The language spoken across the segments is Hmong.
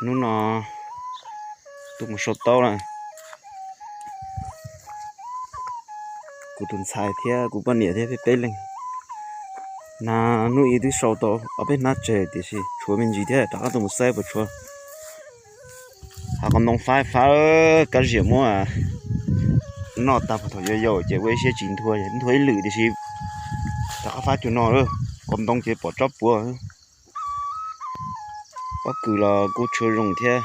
Hnub no tuaj mus sau taub na, kuv tus ntxhais thiab kuv poj niam thiab peb peb leeg na. Hnub ib twb sau tau ob peb hnab tseg tiam sis tshuav me ntsis thiab, rov qab tuaj mus saib puas tshuav. Hav qos ntoo fab fab, kab ziam muab noj tag puag thaum yau yau ces ua ib siab tsis nthua, nthua ib lwm tiam sis rov qab fab cuag no. Qos ntoo ces pom tsob puav. Pob kws los kuj tshua zoo thiab.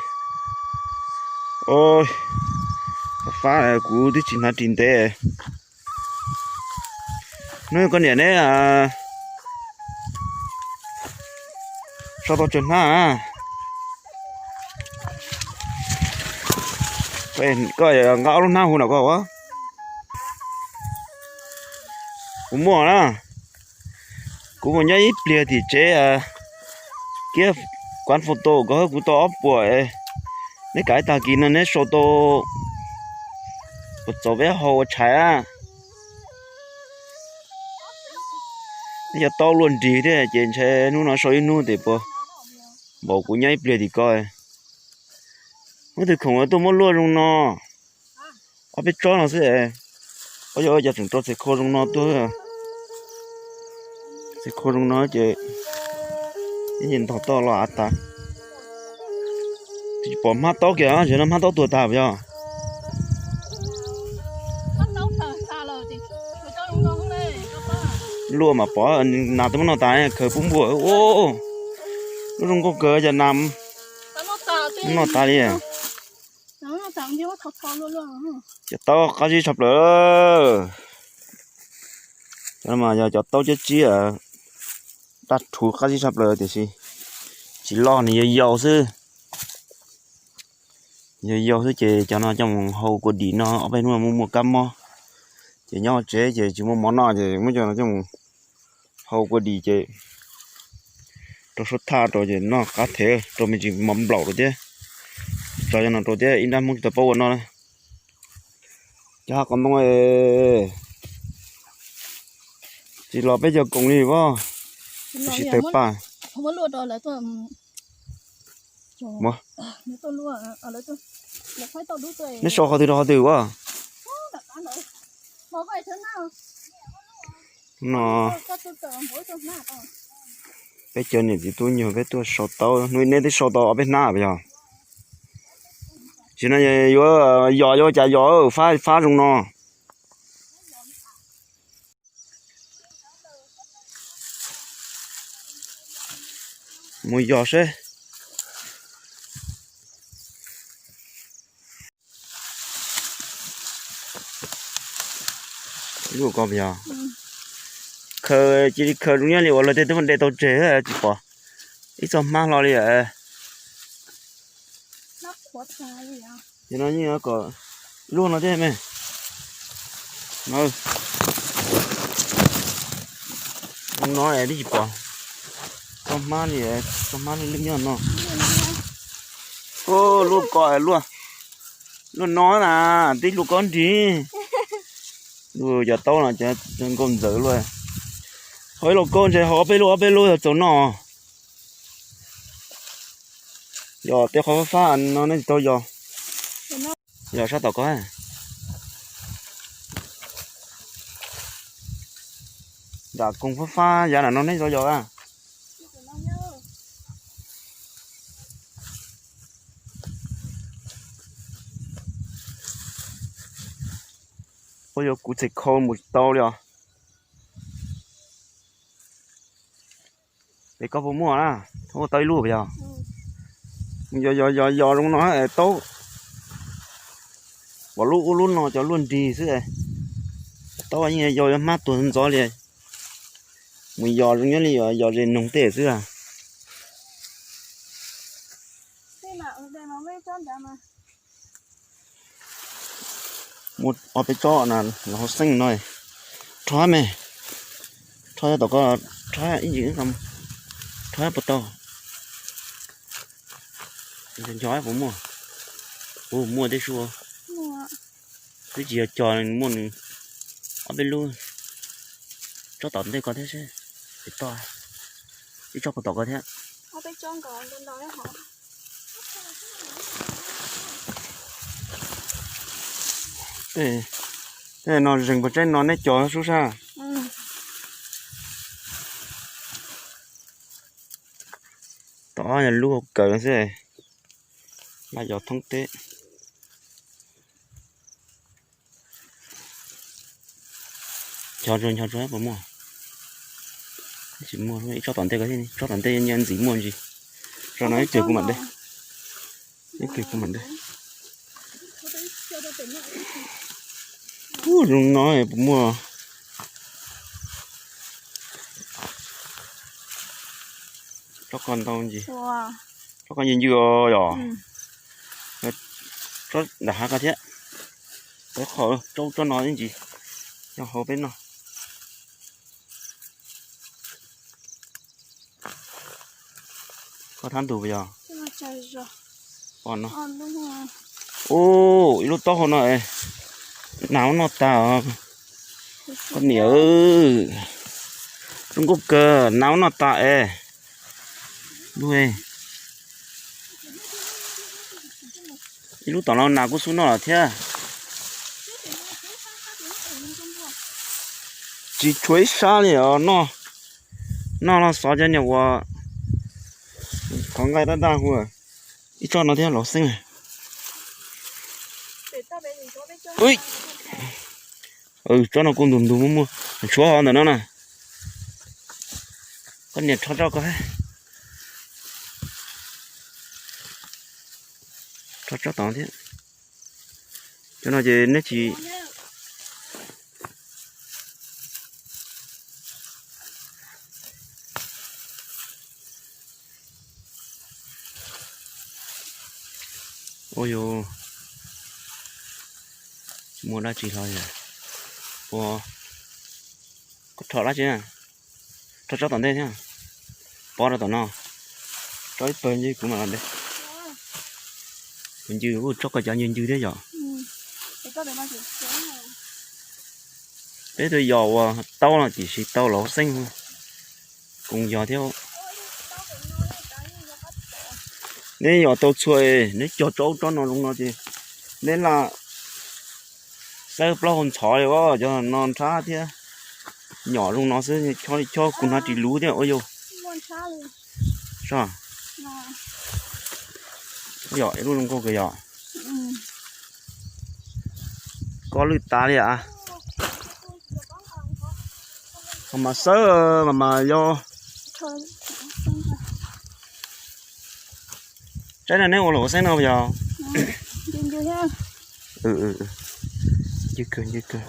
Fab kuv twb tsis hnav ris ntev. Hnub koj niam neb sau tau tsawg hnab? Koj nqa ob lub hnab hu no koj ua. Kuv muaj na, kuv mus nyob ib pliag tim tsev kiab kuav foto koj, kuv tau ob puas. Neb kam ib tag kis no neb sau tau puas txaus peb hau ua tshais a. Neb cov taub luaj nrig thiab ces ntshe hnub no sau ib hnub tes puas npaum kuv nyob ib pliag tim ko. Muab tus khoom tuaj muab luaj zoo no, ob peb tsob no xwb. Ob yog cov tseem rau txiv khau zoo no tuaj. Txiv khau zoo no ces ib ntog toj los av tas. Tsis pom hmab taub kiag, zaum no hmab taub tuag tag puas yog? Luaj mas pom, nas twb muab noj tas, khaws pub npuaj. Lub zoo nkauj kawg cov nas, muab noj tas li. Cov taub qab zib tshaj plaws. Cov no mas yog cov taub cab tsib, daj rhuv qab zib tshaj plaws tiam sis tsis loj, nws yau yau xwb. Yau yau xwb ces cov no coj mus hau kua dis no, ob peb hnub muaj muaj kab mob ces nyob tsev ces tsis muaj mov noj ces muab cov no coj mus hau kua dis ces rau suab thaj rau ces noj qab thev rau me ntsis mov nplaum rau thiab. Tso cov no rau thiab ib nrab Hmoob tsis tau paub ua noj na. Cov hav qos ntoo tsis los peb cov koom li as, tiam sis tawg paj. Neb sau qhov twg rau qhov twg as? No, peb cov niam txiv tub nyuag peb tuaj sau taub, hnub neb twb sau tau ob peb hnab puas yog? Tsis no yuav yos yuav cas yos, fab fab zoo no. Mus yos seb. Lub ko puas yog? Khaws cia li khaws zoo nyob li uas lawv tej twb de tau tseg tsis pom ib txoj hmab hlo li. Ces no yeej kom luaj no thiab me. Zoo no es twb tsis pom txoj hmab li, txoj hmab lwj lwj nyob no. Luaj ko luaj, luaj no na, twb luaj ko nrig. Luaj cov taub no cov nkauj ntxawm luaj. Hau ib lauj kaub ntshe hau ob peb lub ob peb lub yog txaus noj. Yog tej qhov fab fab no neb tsis tau yos. Yog sab tom ko. Nram koog fab fab yav nram no neb tsis tau yos a. Ua yog kuv txiv khau mus tsis tau li os. Es koj puas muaj na? Ua tau ib lub puas yog? Yos yos yos yos zoo no taub. Pom lub ub lub no cov luaj nrig xwb. Taub yeej yau yuav hmab tuag ntxov li. Mus yos zoo nyob li yos ze noog tej xwb. Muaj ob peb tsob na, los hauv xeeb no. Rho me, rho tom ko, rho ib ntsis, rho puas tau? Nco puas muaj? Ua muaj tej su. Twb tsis yog cog, muaj nws ob peb lub. Tsob tom ntej ko thiab seb, tsis toj. Ib tsob puag tom ko thiab. Ob peb tsob nkaus nto nto hov. Tej no zeeg puas tsaib no neb cog sub sab. Tom lub hauv kawg xwb, laj yos thoob teb. Ncho tsuag ncho tsuag puas muaj. Tsis muaj, ib tsob tom ntej ko thiab, tsob tom ntej nyob ntxiv muaj ntsis. Tsob no ib pliag kuv mam de, ib pliag kuv mam de. Ub, zoo no puas muaj. Tsob ko ntau ntsis, tsob ko ncw ncw os yom. Tsob nram hav ko thiab, peb qho tsob, tsob no ib ntsis nyob hauv peb noj. Koj thab ntug puas yog? Ub, ib lub taub hau no, nas ub noj tas os. Koj niam, zoo nkauj kawg, nas ub noj tas es. Lub, ib lub tom no nas kuj xub noj lawm thiab. Tsis tshuav ib sab li os, noj, noj los xov cov niag uas qhov nqaij daj daj hu. Ib tsob no thiab los xeeb. Tsob no kuj ntug ntug muaj muaj, tshuav ho ntawm no na. Koj niam rho tsob ko, rho tsob tod thiab. Cov no ces neb tsis Ua yog muaj dab tsi hlo yog? Ua, koj rho dab tsi na? Rho tsob tom ntej thiab. Pob rau tom no. Tsob ib pawg ncig kuv mam los de. Kuv ncig, tsob ko cav ncig ncig thiab yom. Peb tuaj yos ua taub no tiam sis tau los xeeb, koom yos thiab. Neb yos tau txhua, neb cog tsob ub tsob no zoo no ces neb laj xawb plaub hau ntxhov li os, cov no nrhab thiab. Nyom zoo no xwb, chob li chob kuv hnav ris luv thiab ua yog. Yom, ib lub zoo nkauj kawg yom. Koj lwj tas li as. Mas mas xawb, mas mas yog. Tsaib no neb ua los ua xeeb no yog? Ncig kawg, ncig kawg.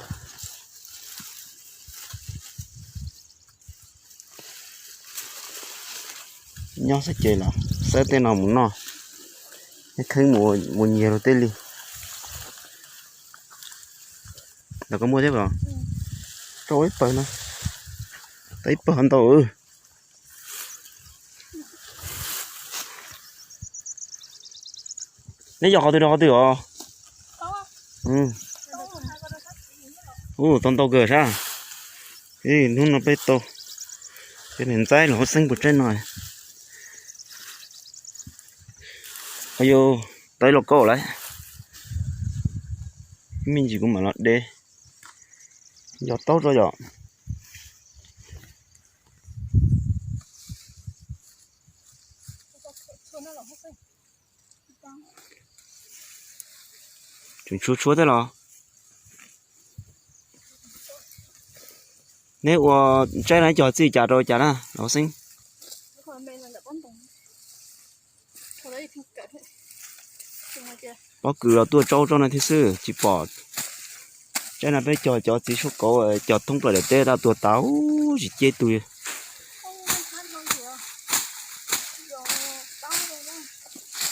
Nyob xwb ces los xawb tej no mus noj, kheeb mus nyiag luag tej li. Ntawm koj muaj thiab los? Rau ib pawg no, tau ib pawg ntau. Neb yog qhov twg rau qhov twg os? Ub, tau ntau kawg sab. Hnub no peb tau cov niag ntxaib los ua xeeb puas tsaib no. Yog tau ib lauj kaub lawm. Me ntsis kuv mam los de. Yog taub tso yom. Tseem tshuav tshuav thiab los? Neb ua tsaib no cog txij cas rau cas na los xeeb? Pob kws los tuaj tsaub tsob no thiab xwb tsis pom. Tsaib no peb cog cov txiv suab kauv cog thoob plaws daim teb tau tuag tas, tsis ceb tug.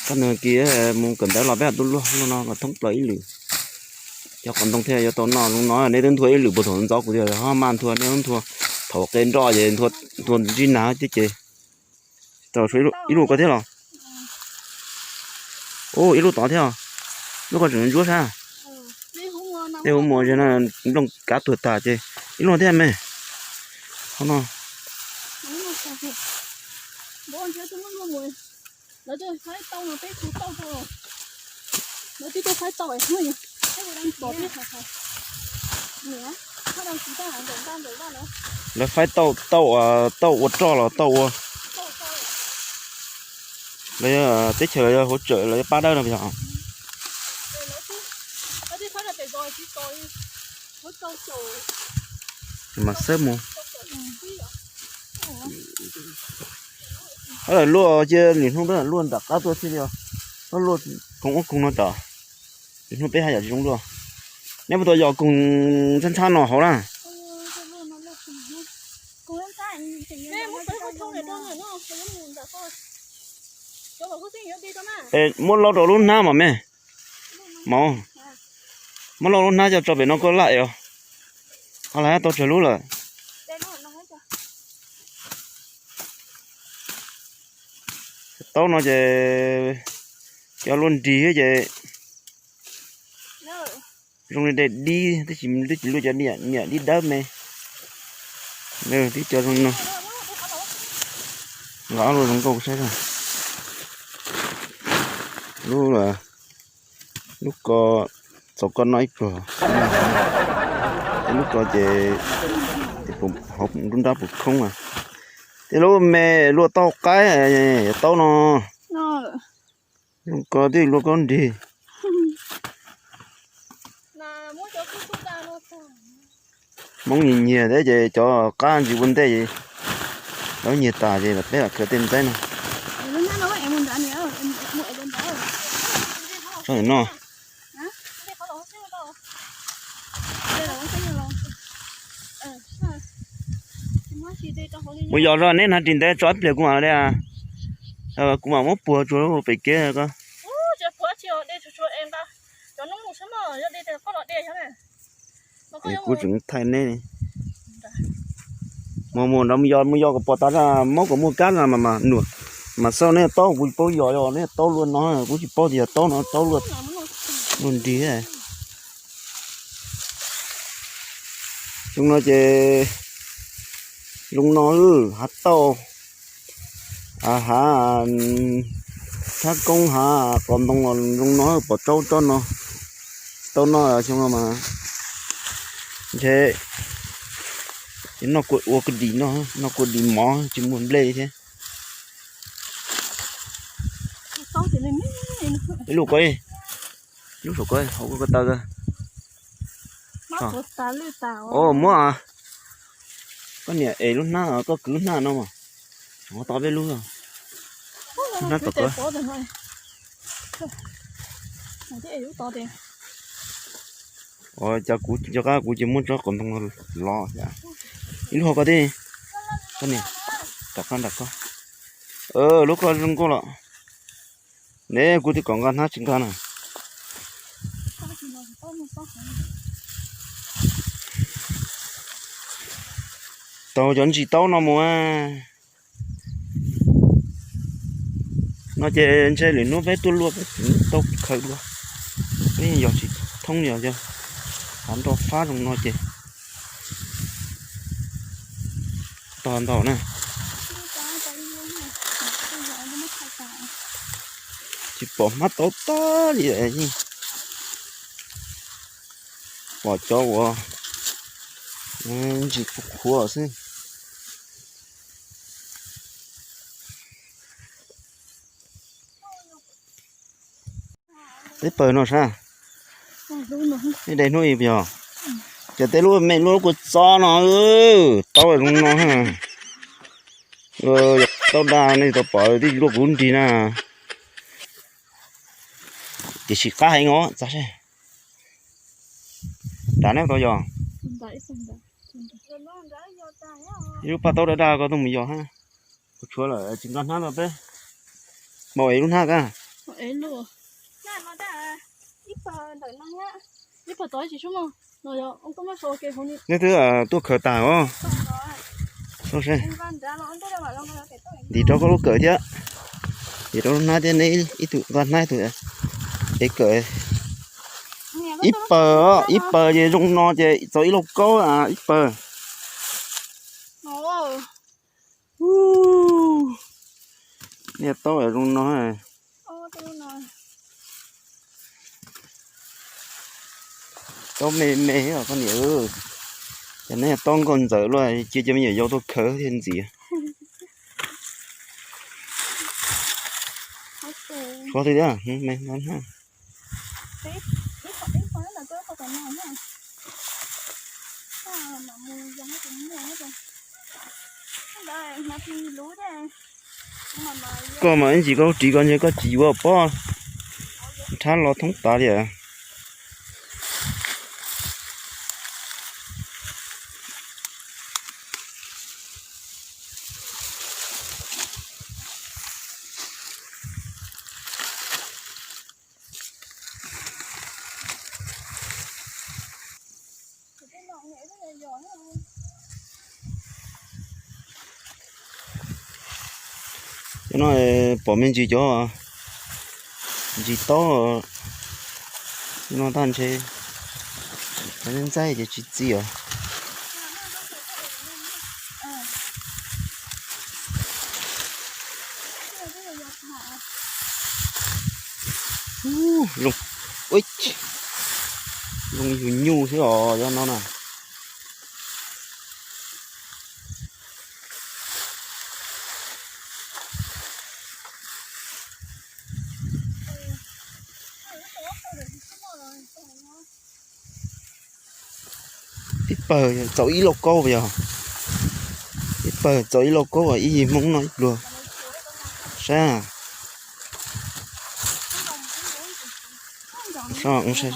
Koj nws kis mus kawm ntawv los peb tuaj luaj luaj no los thoob plaws ib lwm. Cov qos ntoo thiaj yuav tau noj zoo no, neb twb nthua ib lwm puag thaum ntxov kuv tias ho maj nthua, neb nthua thaum qe nroj ces nthua ntsib nag thiab ces. Tau tshuav ib lub ko thiab los? Ub, ib lub tod thiab. Lub ko tseem ntsuab sab. Tej huv muas no nplooj kav tuag tas ces ib lub thiab me. Qhov no. Lawv faib tauj, tauj, tauj ua roj los tauj ua, lawv teb chaws los yog hauv tsawm los yog pab dawb no yog. Mas xab mus. Luaj cia lwm hnub peb luaj nram qab tuaj thiaj li, luaj koog ub koog no tod, lwm hnub peb haj yam tsis zoo luaj. Neb puas tau yos koog ntxhab ntxhab no hauv na? Es muab lauj rau lub hnab mas me, mas muab lauj lub hnab coj tso pem no koj laj es os. Ho lawv tau tsawg lub lawm. Taub no ces cov luaj nrig thiab ces zoo li dej dib, twb tsis, twb tsis luaj cov niam dib dawb me. Twb cov zoo no, nqa ob lub zoo nkauj saib. Lub, lub ko, txaus koj noj ib pluag. Lub ko ces hauv nruab nrab puas khoob a. Tej lub me luaj tauj qaib, taub no. Lub ko twb luaj kaub nrig. Hmoob nyiag nyiag thiab ces cov qab ntsis ua ntej, lawv nyiag tas ces peb lam khaws tej ntxaib no. Tso ntawm no. Mus yos zog neb hnav ris ntev tso ib pliag kuv mam li, kuv mam muab puag tsuag pem kev ko. Kuv tseem thaij neb. Mus mus nrad mus yos mus yos kom pom tas zaj mob kom muaj kab na mas mas nuam. Mas xauj neb taub kuv tsis paub yos, yog neb taub luaj no kuv tsis paub tias yog taub no taub luaj, luaj nrig. Xyoo no ces zoo no, hav tauj, hav, thab koob, hav qos ntoo los zoo no, pom tsaub tsob no, tau noj xyoo no mas ntshe noj kua ua kua dis no, noj kua dis mov tsis muaj nplej li thiab. Ib lub ko, lub saum ko hauv ko taw ko. Muab, koj niam es lub hnab, koj kwv lub hnab no mas, tov peb lub, lub hnab tom ko. Ua cas kuv cov qab kuv ces muab tsob qos ntoo los thiab. Ib lub ho ko thiab, koj niam, tom ko nram ko. Lub ko zoo nkauj los. Ne kuv twb kom nqa hnab tsis nqa na. Taug cov ntsis taub no mus. No ces ntshe lwm hnub peb tuaj luaj peb tau khaws dua. Peb yog tsis thoob yog yog hav nroj fab zoo no ces tog ntau na. Tsis pom hmab taub tag li, pom cov uas ntsis qhuav qhuav xwb. Peb pawg no sab, ib daim hnub ib yog, ces tej lub me lub kua txob no, taub zoo no, yog taub daj nej tau pom tib luaj kuv nrig na. Tiam sis qab heev os, txav seb. Nram neb tau yog, ib lub paj taub daj daj ko tuaj mus yog hab. Kuv tshuav lawm tsis nqa hnab rau peb. Mau ev lub hnab kab. Neb twb tuaj khaws tas os. Ntim rau koj lub kawm thiab. Ntim rau lub hnab thiab, neb ib tug nqa hnab ib tug ev kawm. Ib pawg, ib pawg ces zoo no ces txaus ib lauj kaub ib pawg. Niaj taub zoo no. Taub me me os koj niam. Ces neb yog taub nkauj ntxawm luaj cia cov me nyuam yaus tuaj khawv thiaj ntxiv. Suav twg thiab me no na. Koj mas ib ntsis koj ris koj ntshe koj tsis yuav pob, rhab los thoob tas li. Cov no pom me ntsis cov ntsis taub no tag ntshe ntxaib ces tsis txi os. Zoo, zoo ib yus nyuj xwb os cov no na. Ib pawg txaus ib lauj kaub yog, ib pawg txaus ib lauj kaub ib yig Hmoob noj ib pluag. Saib, saib, saib,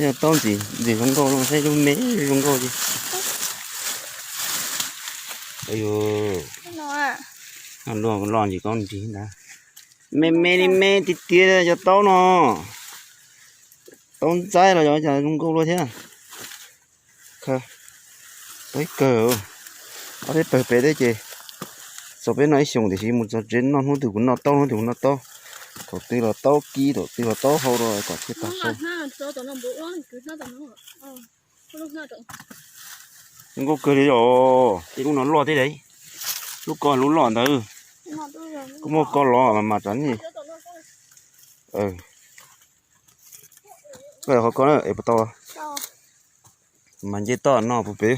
yog taub ntxim ntxim zoo nkauj no, saib lub me zoo nkauj li. Luaj, luaj ntsis kaub nrig ntag. Me me li me tiag tiag cov taub no. Taub ntxaib los yog cas zoo nkauj luaj thiab. Taub ib kawg, ob peb pawg pem thiab ces txog peb noj ib xyoos tiam sis mus txog tsev noj hnub twg kuv noj taub, hnub twg kuv noj taub. Thaum twg los taub kib, thaum twg los taub hau rau kom thiaj tag su. Zoo nkauj kawg li os, ib lub no loj thiab, lub ko lub loj ntawd. Koj muab ko los mas mas tsam ni. Koj qhov ko na es puas tau? Mas nce toj no puag pem,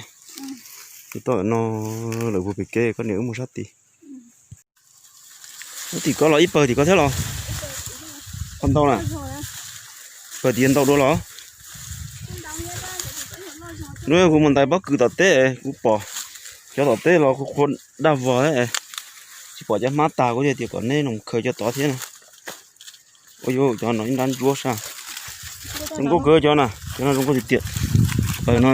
nce toj no lawm puag pem kev koj niam wb mus sab tid. Ub, tim ko los ib pawg tim ko thiab los? Qhov ntau na, pawg tim ntau dua los? Hnub kuv mus ntais pob kws tom teb kuv pom cov tom teb los qhuav qhuav daj vog, tsis pom cov hmab tag kuv thiaj tias kom neb los khaws cov tod thiab na. Ua yuav cov no ib nrab ntsuab sab. Zoo nkauj kawg cov na, cov no zoo nkauj tiag tiag. Pawg no,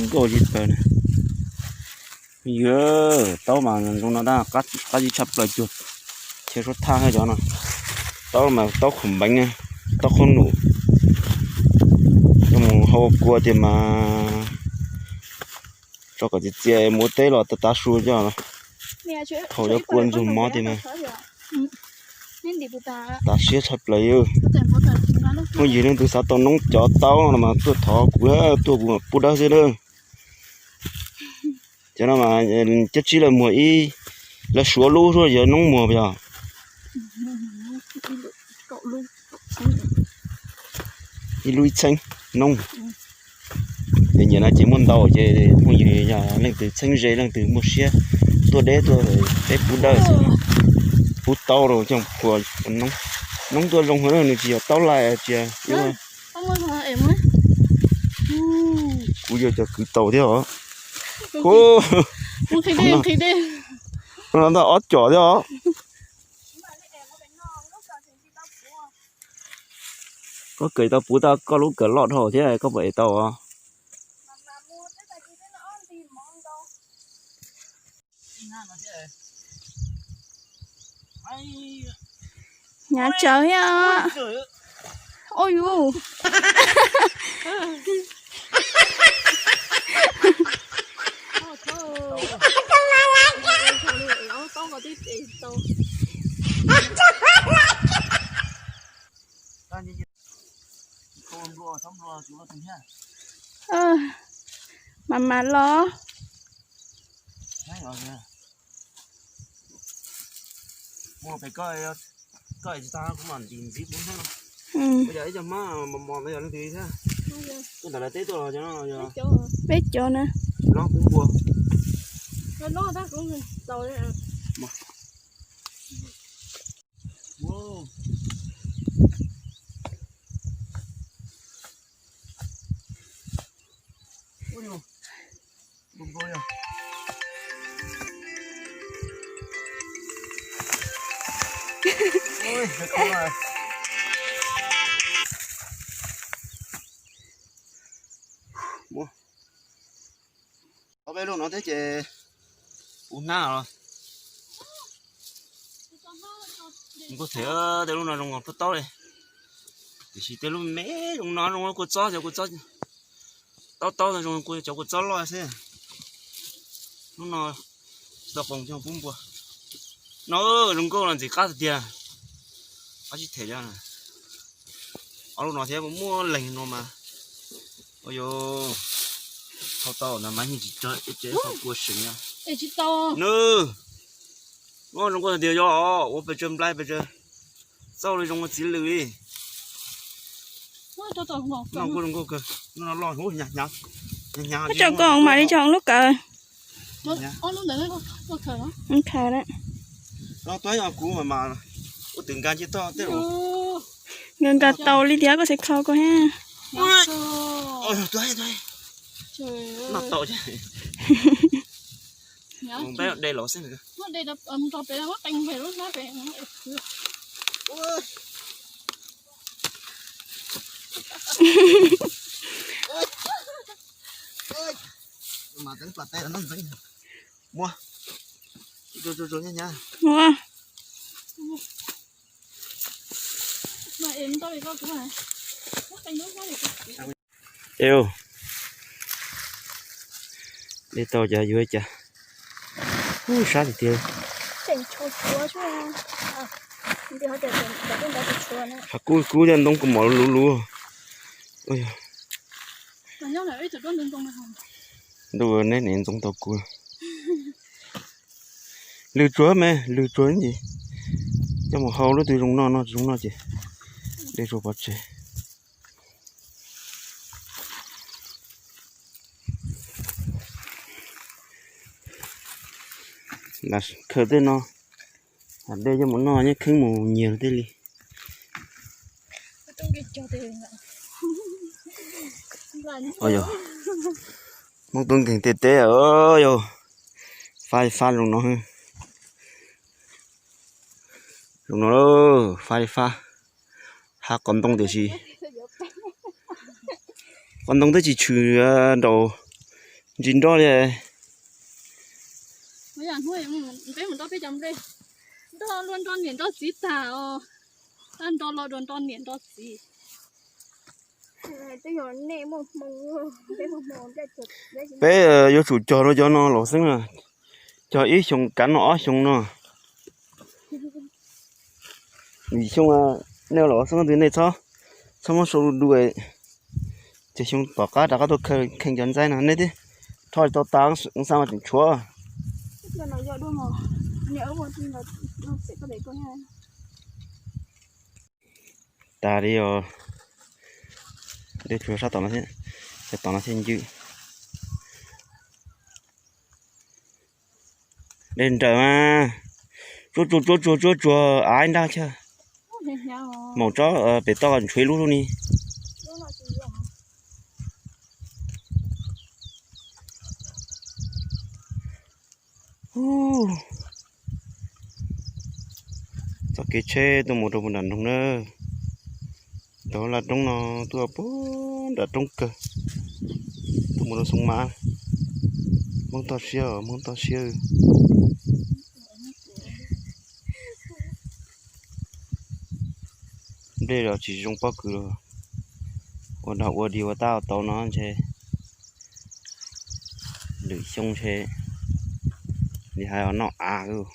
nkauj li pawg na. Yog taub mas zoo no tab qab zib tshaj plaws cuag chaw suab thaj cov no. Taub mas taub khoom npeev, taub qhob num. Coj mus hau kua tias mas tso kom txias txias mus ua teb los tav tav su coj. Hau cov kua ntxuag mob tias mas tas siab tshaj plaws. Phooj ywg leej twg xav tau noob cov taub no mas tuaj thov kuv, tuaj kuv pub dawb xwb na. Cov no mas cab tsib lawv muag ib, lawv suav lub suab yog noob muag yog ib lub ib txheeb noob. Nyiam nyiam no ces muaj ntau ces phooj ywg yog leej twg txheeb ze leej twg muaj siab tuaj deb tuaj peb pub dawb xwb, pub taub rau coj phua noob. Noob tuaj zoo heev, nws tsis yog taub lais tsis. Kuv yog cov kwv tau thiab os. No ntag ob com thiab os. Koj kawm tau puv tau koj lub kawm loj dhau thiab koj puas ev tau os? Hnyav tsawv thiab. Oj yus. Mas mas los. Mus pem koj, koj tsis tau kuv mam ntim ntxiv kuv hnub no. Yog ib co hmab mos mos ntawd yog leej twg thiab? Ntawm lawv teb tuaj los cov no yog peb cov na. Loj kub npua. Ob peb lub no thiab ces kuv hnab los. Kuv them tej lub no zoo puag taub li, tiam sis tej lub me zoo no zoo kua txob, cov kua txob taub taub zoo cov kua txob loj xwb. Lub no tsis tau qoos cog pub npua. No zoo nkauj los ntxim qab tiag tiag. Qab tsis them li. Ob lub no thiab muaj leeg no mas. Ua yus thau tau na mas yeej tsis tso ib ce qhov kua seem no. Nws muaj zoo nkauj tiag yog ua pes tsawg nplai pes tsawg txauj li zoo txiv lws li. No kuj zoo nkauj kawg, no loj hnyav hnyav, hnyav hnyav. Tso koj mam li tso lub kawg. Khaws na. Tuaj kuv mas mas ua twm nkag ncej toj tej. Nkag nkag tau li tiag koj tseem khaws koj thiab. Noj tau. Peb de los xwb. Muaj. Ua. Eo, de tau cas yuav cas. Ub, sab tiag tiag. Qhov kub kub cov ntoo kua mom luv luv. Ntuj, neb niam ntxoov tau kuv. Lwg tsuag me, lwg tsuag ces coj mus hau lub twg zoo noj no tsis zoo noj ces de tsuag pov tseg. Lam khaws tej no, de coj mus noj nyob kheeb mus nyiag tej li. Yog Hmoob tub nkeeg tej teb, yog fab li fab zoo no, zoo no, fab li fab. Hab qos ntoo tiam sis qos ntoo twb tsis tshwm nraum ntsis nroj li. Nroj los dua nroj niam nroj txiv tag os. Nroj los dua nroj niam nroj txiv. Peb yuav tsum cog rau cov no los xeeb na, cog ib xyoo kav no ob xyoo no. Vim xyoo nej los xeeb ntawd nej txhob, txhob muab sau du du, ces xyoo tom qab rov qab tuaj kheej cov ntxaib no nej twb rho tau tas xab mas tseem tshuav. Tas li os. Dej tshuav sab tom no thiab, tom no thiab ncw. Dej nrawm mas. Tsuag tsuag tsuag tsuag tsuag tsuag, av ib nrab thiab. Maum tsob pem toj ntshuav ib lub lub ni. Txoj kev tsheb tuaj mus rau puag nram nroog na. Tau laj roob no tuaj puag nram roob kawg, tuaj mus rau Xoo Mas. Hmoob toj siab, Hmoob toj siab. Nplej los tsis zoo pob kws los, ua dog ua dig ua tab ua tau no ntshe lwm xyoo ntshe li hais os noj av.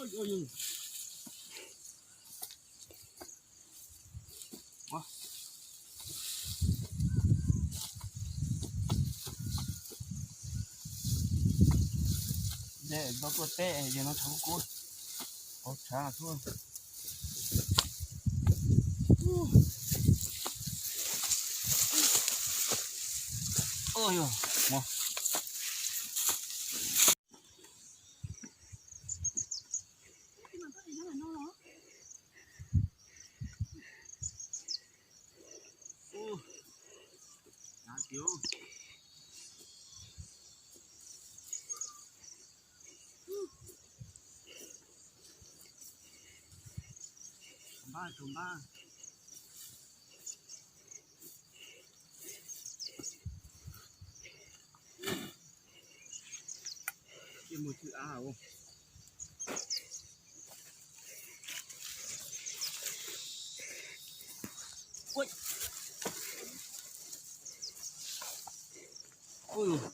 Ntau tuaj teb yog no tshav kub kub, hauv tshav tuaj. Ua yog, npab, tsaus npab. Mus thwm av. Ua,